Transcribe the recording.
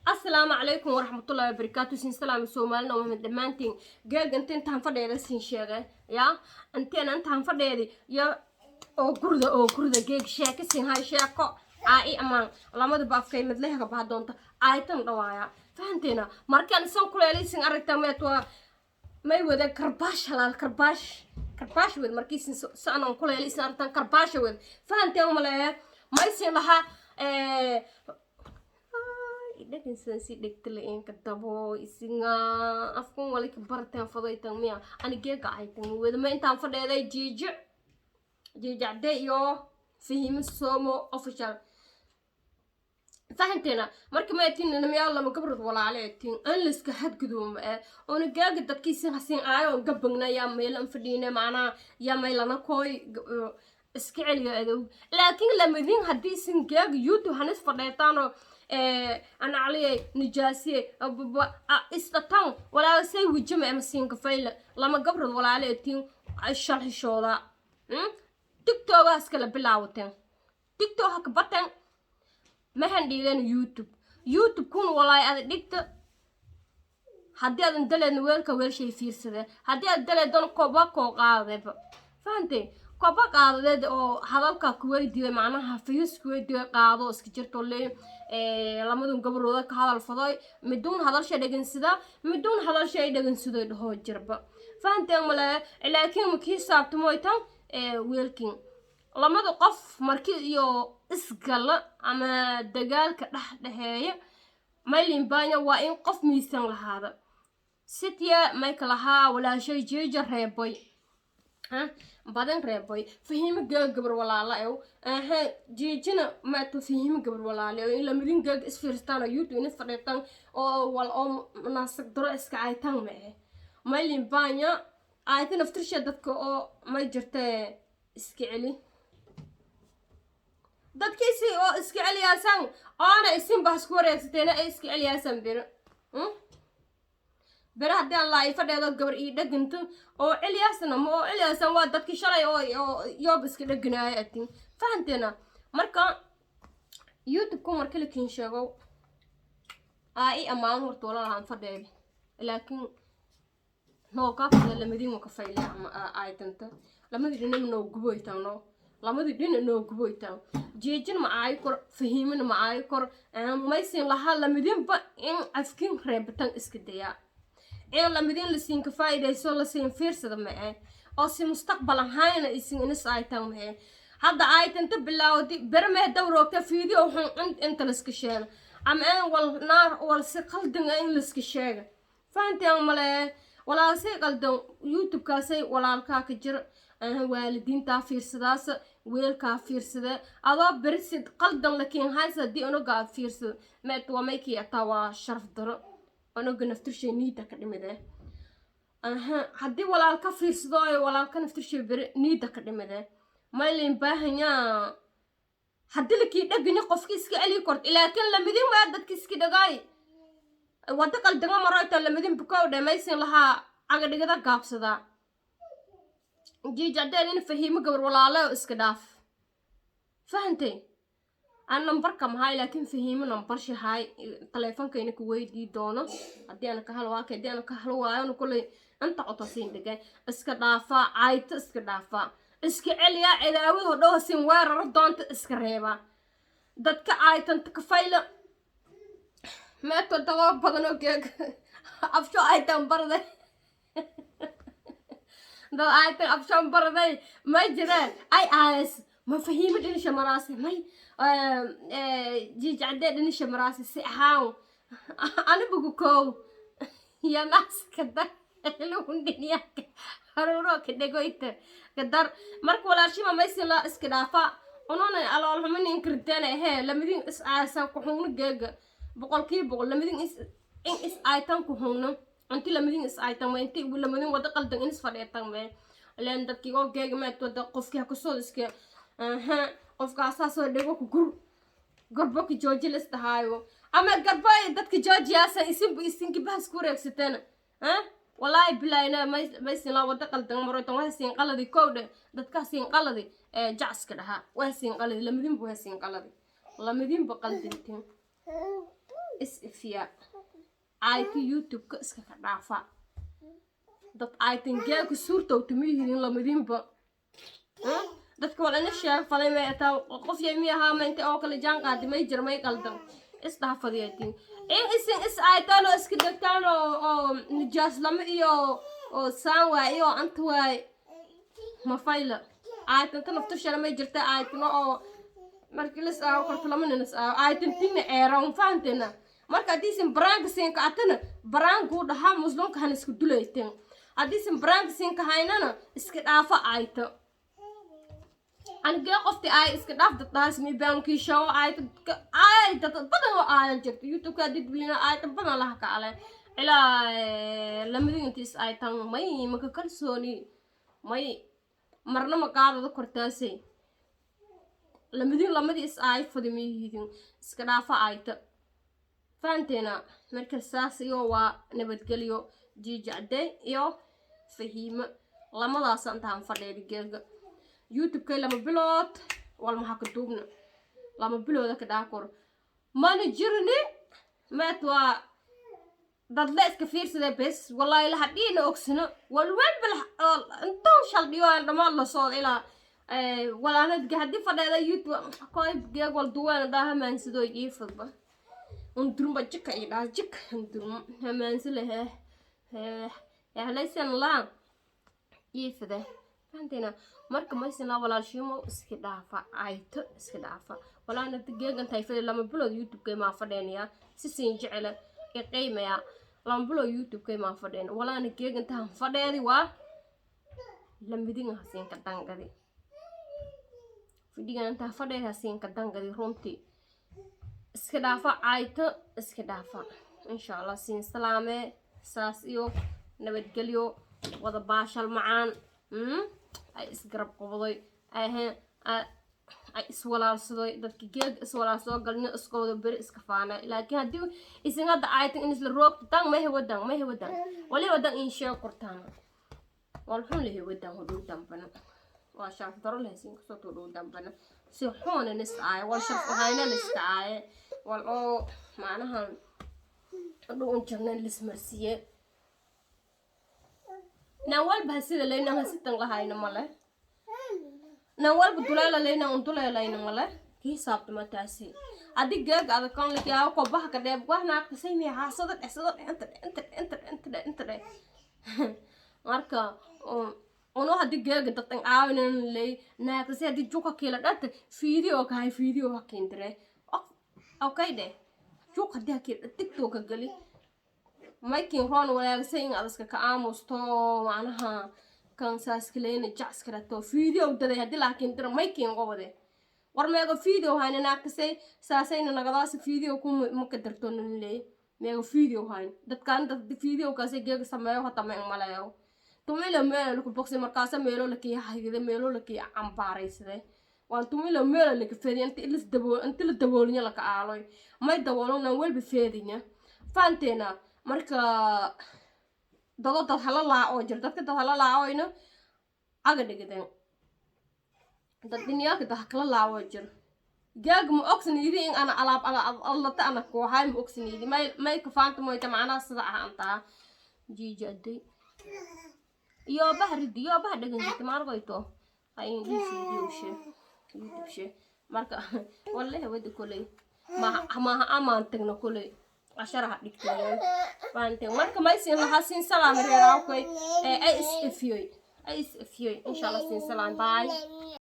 Asalaamu calaykum waraxmatullahi wabarakaatu. Sin salaami Soomaalina waa dhammaantiin. Geega inta intaan fadheeda siin sheegay yaa inteen intaan fadheedi ya oo gurda geeg sheeko siin hay, sheeko aa i amaan lamadaba afkay midleha baha doonta aaytan dhawaaya, fahanteena. Markaan isan kuleelaysin aragtaa meet waa may wada karbaash halaal karbaash karbaash wed. Markiisin saanan kuleelaysin aragtaan karbaasha wed, fahanteen umaleeya maysin lahaa dhegeysan si dhegta la-inka dabo isinga afkun walika barteen fadaytan miya. Ani geega aytan wada ma intaan fadheeday jiijo jiijacde iyo Fahimo Somo Official, fahanteena. Marka maatin namiyaa lama gabrad walaaleetin an layska xadgudubma ee oona gaaga dadkiisin hasin aayo on gabagna yaa meelan fadhiina, macnaha yaa meelana kooy iska celiyo adow. Laakiin lamadin haddii isin gaaga YouTube hanis fadheetaanoo anacliyay nijaasiye isdhatan walaala say wijama ama siinka fayle lama gabrad walaaleetin shal xishooda TikTokaas kala bilaawateen, TikTok haka bateen mahan dhiigan YouTube. YouTube kun walaay ada dhigta haddii aadan daleedna weelka weelshay fiirsadee, haddii aad daleedana koba koo qaadadeba, fahantay? Koba qaadadeed oo hadalka kuweydiiyo, macnaha fiyus kuweydiiyo qaado iska jirto le lamadun gabarooda ka hadal fadoy, miduun hadalsha dhegansada, miduun hadalsha ay dhegansadoy dhahoo jirba, fahanteen male. Laakiin makii saabtamoytan weelkin lamada qof marki iyo isgala ama dagaalka dhex dhexeeya maylimbanya waa in qof miisan lahaada sitya mayka lahaa walaashay jeeja reeboy badan reeboy Fahimo gaag gabar walaala ew aha jeejina maato Fahimo gabar walaala ew in lamadin gaag isfiirstaan oo YouTube ina fadhiitaan oo wal oo munaasab daro iska caytaan ma eh maylimbanya ayta naftirsha dadka oo may jirtee iska celi dadkiisi oo iska celiyaasan oona isinba isku wareegsateena ay iska celiyaasan biro bere haddii aan laa fadheedo gabar ii dhaganto oo celiyaasna ma oo celiyaasan waa dadkii shalay oo yoob iska dheganaaya atin, fahanteena. Marka YouTube-ku marka lakiin sheego aa i ammaan horta walalahaan fadheedi, laakiin noogaafada lamadin ka fayle ama aytanta lamadii dhinama noo guboytaan, no lamadii dhina noo guboytaan. Jeejin ma aayo kor, fahiimina ma aayo kor, maysin lahaa lamadinba in afkin reebitan iska dayaa in lamadin lasiin ka faa'iidayso lasiin fiirsada ma eh oo si mustaqbal ahayna isin inis aytan ma eh. Hadda aytanta bilaawdi bermee dawroogta fiideo xun inta laska sheega ama in wal naar wal si qaldan in laska sheega, fahanteen male. Walaalsay qaldan YouTube-kaasay walaalkaa ka jira, waalidiintaa fiirsadaas, weelkaa fiirsade adoo berisid qaldan lakiin haysa haddii unuga aad fiirsado meet waa maykii ataa waa sharaf daro unuga naftirshay niida ka dhimide. Aha haddii walaalka fiirsado walaalka naftirshay beri niida ka dhimide maylin baahanyaa haddii lakii dhegini qofki iska celi kort. Laakiin lamidin waa dadki iska dhagaay wada qaldama maroyta lamadin bukow dhamaysin lahaa cagadhigada gaabsadaa jiijadeen in Fahiimo gabar walaalo iska dhaaf, fahantay? Aan nambarka mahay, laakiin Fahiimo nambar shahay taleefonkayna ku weydii doono haddii ana ka hal waaka haddii ana ka hal waayona kulley inta cota siin dhigay. Iska dhaafaa cayto, iska dhaafaa, iska celiyaa cidaawad hodhow siin weeraro doonta iska reebaa dadka caytanta kafayla meeto dadoo badan oo geeg afsho aytan barday, dad aytan afshoon barday ma jiraan ay aas ma Fahiimo dhinisha maraasi may jiijacdee dhinisha maraasi si ahaan anibugu kow ya naaskada luhundhiniyaka haruuro ka dhegoyta kadar. Marka walaashima maysin laa iska dhaafa ununa aloolxumini inkirteena ahee lamadin is aasan kuxungno geega 100% lamadin is in is aytan kuxungno inti lamadin is aytan ma inti lamadin wada qaldan in is fadheetan me leen dadkii oo geega maad wada qofkii ha kusoo iska aha qofkaasaasoo dhego ku gur garbo ka jooji la isdhahaayo ama garbo ay dadka joojiyaasan isinba isinki bahas ku wareegsateen ha. Wallaahi bilaayna maysin laa wada qaldan maroytan waa siin qaladi kowdhe dadkaa siin qaladi ee jacska dhahaa waa siin qaladi lamadinba waa siin qaladi lamadinba qaldintin. Is ifiya, ayta YouTube-ka iska ka dhaafa. Dad aytan geeka suurtowta miyihidin lamadinba. Dadka wal ina sheeg faday may ataa qof yay mi ahaa ma inta oo kale jaan qaadi may jir may qaldan isdhaha fadiyatin in isin is aytaan oo iska degtaan oo nijaaslamo iyo oo saan waay iyo anta waay ma fayla. Aytanta naftushana may jirta aytano oo markii lis aawo karto lama nin is aawo aytantina eerawn fahanteena. Marka haddiisin baraanka siinka atana baraankuu dhahaa muslimka han iska dulayteen. Haddiisin baraanka siinka haynana iska dhaafa ayto. Anigee qofti ay iska dhaaf daddaas mi baankii shawo ayta ay dad badan oo aayan jirta YouTube-ka didblina ayta badan laha ka ale ilaa lamadin intiis ay tan may maka kalsooni may marna ma qaadada kortaasay lamadin lamadii is ay fadi miyihidin iska dhaafa ayta fahanteena. Marka saas iyo waa nabadgelyo. Jiijacde iyo Fahiimo lamadaas intaan fadheeda geega YouTube-kay 2 bilood walmaha ka duubna, 2 bilooda ka dhaakor mana jirni maat waa dadle iska fiirsada bes. Wallahi laha dhiina ogsano walwalba intoon shaldhiyo aan dhammaan la socdo ilaa walaanadga haddii fadheeda YouTube koy geeg wal duweena dhaa hamaansadoo iifadba undurma jika i dhaa jika undurma hamaansi lehe hehlaysan laa iifade fahanteena. Marka maysina walaalshiimo iska dhaafa ayto iska dhaafa walaana geegan tahay fadhi 2 bilood YouTube-kay maa fadheenaya si siin jecela iqiimaya 2 bilood YouTube-kay maa fadheen walaana geegan tahan fadheedi waa lamidin hasiinka dangadi fadhigan intaa fadheedi hasiinka dangadi. Runtii iska dhaafa cayto iska dhaafa. Insha Allah siin salaame, saas iyo nabadgelyo. Wada baashal macaan ay isgarab qabday ahe ay iswalaalsaday dadka geeg iswalaalsoo galna iska wada beri iska faana. Laakiin haddii isin hadda aytan in isla roogto tan mahe wadan mahe wadan wali wadan in sheeg qortaan walxun lehe wadan hodhow dambana waa sharaf daro lehsiin kasoo todhow dambana si xuuna nis aaye wal sharaf ahayna liska aaye wal oo macnaha dhow un jirna lismarsiiye naan walba hasida leyna hasitan lahayno male naan walba duleela leyna un duleelayno male kii hisaabtama taasi. Haddii geega adag kan lakiyaa kobaha ka dheeb wax naagta saymiya haasada dheh sada dheh inta dheh inta dheh inta dheh inta dheh inta dheh. Marka uno haddii geega dadkan caawinan ley naagtasi haddii juka kiila dhata video kahay video hakindire okay dheh juk haddii hakiila TikTok geli maykin roon walaagsan in adaska ka aamusto macnaha kan saaskaleyna jacskarato video daday haddii laakiin dira maykin qobade war meega video hayna naagtasay saasayna nagadaas video ku maka darto leey meega video hayn dadkan dad video kaasay geega sameeyo hata ma maleeyo tumila meel ku boqsi markaasa meelo lakii haygada meelo lakii cambaaraysade waan tumila meelo laka feediya inta ilis dabool inta la daboolinya laka aaloy may daboolona walba feedinya faanteena. Marka dado dad hala laaco jir dadka dad hala laacoyna caga dhigdeen dad dhiniyaalka dad kala laaco jir gaag ma ogsanidi in ana alaab allata ana kooxay ma ogsanidi may may kafaanta moyta macnaha sida ah antaa jiijaday iyo baha ridi iyo baha dhegansata maargoyto hayin video she YouTube she. Marka wallahi wadi koley maha amaan tagna koley casharaha dhigtayeen fahanteen. Marka maysin lahaa siin salaam reeraawkay ee ay is efiyoy ay is efiyoy. Insha Allah siin salaam, bye.